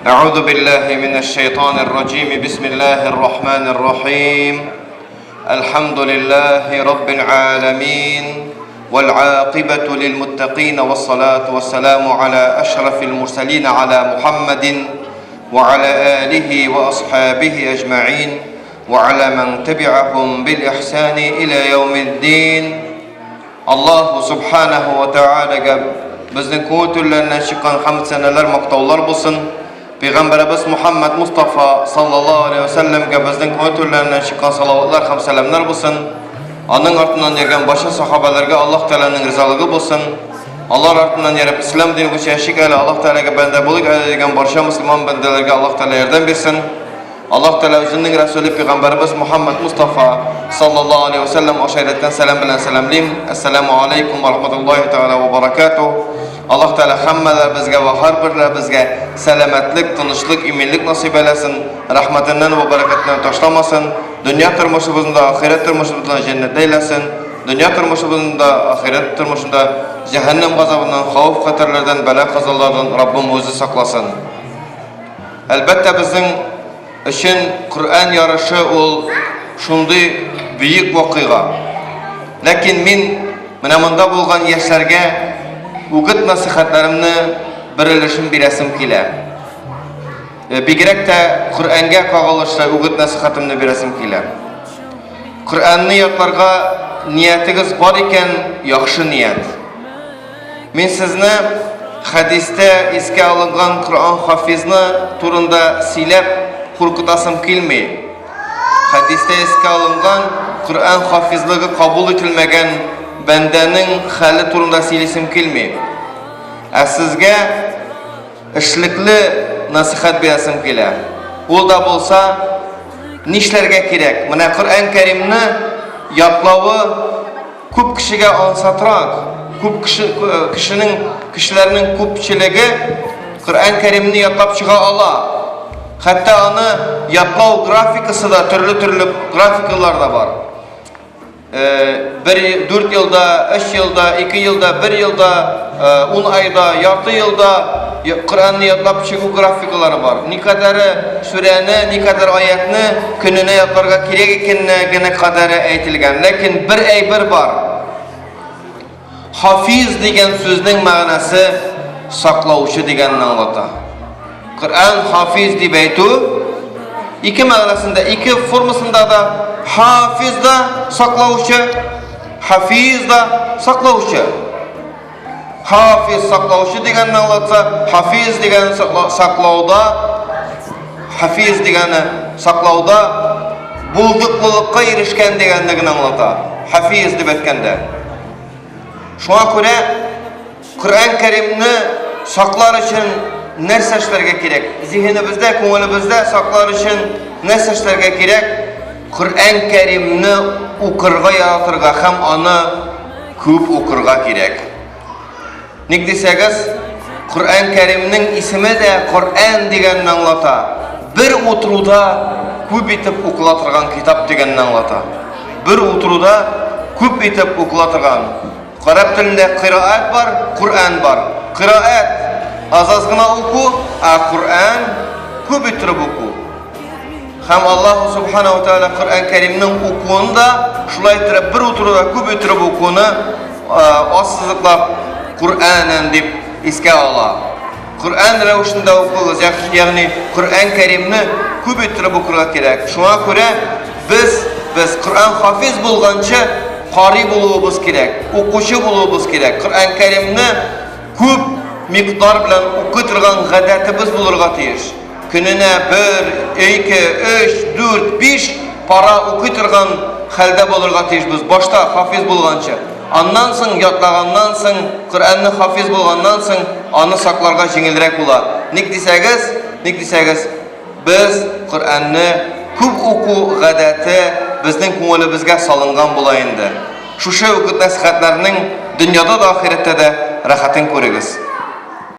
أعوذ بالله من الشيطان الرجيم بسم الله الرحمن الرحيم الحمد لله رب العالمين والعاقبة للمتقين والصلاة والسلام على أشرف المرسلين على محمد وعلى آله وأصحابه أجمعين وعلى من تبعهم بالإحسان إلى يوم الدين Аллаһу Субханаһу ва Тәгаләгә безнең күңел түрләреннән чыккан хәмд-сәнәләр, мактаулар булсын. Пәйгамбәребез Мухаммад Мустафа саллаллаһу алейһи ва сәлләмгә безнең күңел түрләреннән чыккан салаватлар һәм сәламнәр булсын. Аның артыннан йөргән барча сахабаларга Аллаһ Тәгаләнең ризалыгы булсын. Алар артыннан йөреп, ислам дине буенча яшик әле, Аллаһ Тәгаләгә бәндә булыйк әле дигән барча мөселман бәндәләргә Аллаһ Тәгалә ярдәм бирсен. Аллаһ Тәгалә үзенең Рәсүле пәйгамбәребез Мухаммад Мустафа саллаллаһу алейһи ва сәлләм аша әйткән сәлам белән сәламлим. Ассаламу алейкум ва рахматуллаһи тәгалә ва баракатуһ. Аллаһ Тәгалә һәммәләребезгә ва һәрберләребезгә сәламәтлек, тынычлык, иминлек насыйп әйләсен, рәхмәтеннән ва бәрәкәтеннән ташламасын, дөнья тормышыбызны да, ахирәт тормышыбызны да җәннәттә әйләсен, дөнья тормышыбызны да, ахирәт тормышында җәһәннәм газабыннан, хәвеф-хәтәрләрдән, бәла-казалардан Раббым үзе сакласын. Әлбәттә, безнең өчен Коръән ярышы ул шундый бөек вакыйга. Ләкин мин менә монда булган яшьләргә үгет насыйхәтләремне бер өлешен бирәсем килә. Э, бигрәк тә Коръәнгә кагылышлы үгет насыйхәтемне бирәсем килә. Коръәнне ятларга ниятегез бар икән, яхшы ният. Мин сезне хәдистә искә алынган Коръән хафизны турында сөйләп куркытасым килми. Хәдистә искә алынган Коръән хафизлыгы кабул ителмәгән бәндәнең хәле турында сөйлисем килми. Ә сезгә эшлекле насихәт бирәсем килә. Ул да булса, нишләргә кирәк? Менә Коръән Кәримне ятлавы Күп кешегә ансатрак, күп кеше, кешенең, кешеләрнең күпчелеге Коръән Кәримне ятлап чыга ала. Хәтта аны ятлау графикасы да төрле-төрле графикалар да бар. Э, бер, дүрт елда, өч елда, ике елда, бер елда, э, ун айда, ярты елда Коръәнне ятлап чыгу графикалары бар. Никадәре сүрәне, никадәр аятны көненә ятларга кирәк икәненә генә кадәре әйтелгән. Ләкин бер әйбер бар. Хафиз дигән сүзнең мәгънәсе саклаучы дигәнне аңлата. Коръән хафиз дип әйтү ике мәгънәсендә, ике формасында да хафиз да саклаучы, хафиз да саклаучы. Хафиз саклаучы дигәнне аңлатса, хафиз дигән саклауда, хафиз дигәне саклауда булдыклылыкка ирешкән дигәнне генә аңлата. Хафиз дип әйткәндә. Шуңа күрә Коръән Кәримне саклар өчен нәрсә эшләргә кирәк? Зиһенебездә, күңелебездә саклар өчен нәрсә эшләргә кирәк? Коръән Кәримне укырга яратырга һәм аны Күп укырга кирәк. Ник дисәгез, Коръән Кәримнең исеме дә Коръән дигәнне аңлата. Бер утыруда күп итеп укыла торган китап дигәнне аңлата. Бер утыруда күп итеп укыла торган. Гарәп телендә кыраәт бар, Коръән бар. Кыраәт аз-аз гына уку, ә Коръән күп иттереп уку. Һәм Аллаһу Субханаһу Тәгалә Коръән Кәримнең укуын да шулай иттереп бер утыруда күп иттереп укуны ассызыклап Коръәнен дип искә ала. Коръән рәвешендә укыгыз, ягъни Коръән Кәримне күп иттереп укырга кирәк. Шуңа күрә без без Коръән хафиз булганчы кари булуыбыз кирәк, укучы булуыбыз кирәк. Коръән Кәримне күп микъдар белән укый торган гадәтебез булырга тиеш. Көненә бер, ике, өч, дүрт, биш пара укый торган хәлдә булырга тиешбез. Башта хафиз булганчы. Аннан соң, ятлаганнан соң, Коръәнне хафиз булганнан соң, аны сакларга җиңелрәк була. Ник дисәгез, ник дисәгез, без Коръәнне күп уку гадәте безнең күңелебезгә салынган була инде. Шушы үгет-нәсыйхәтләрнең дөньяда да, ахирәттә дә рәхәтен күрегез.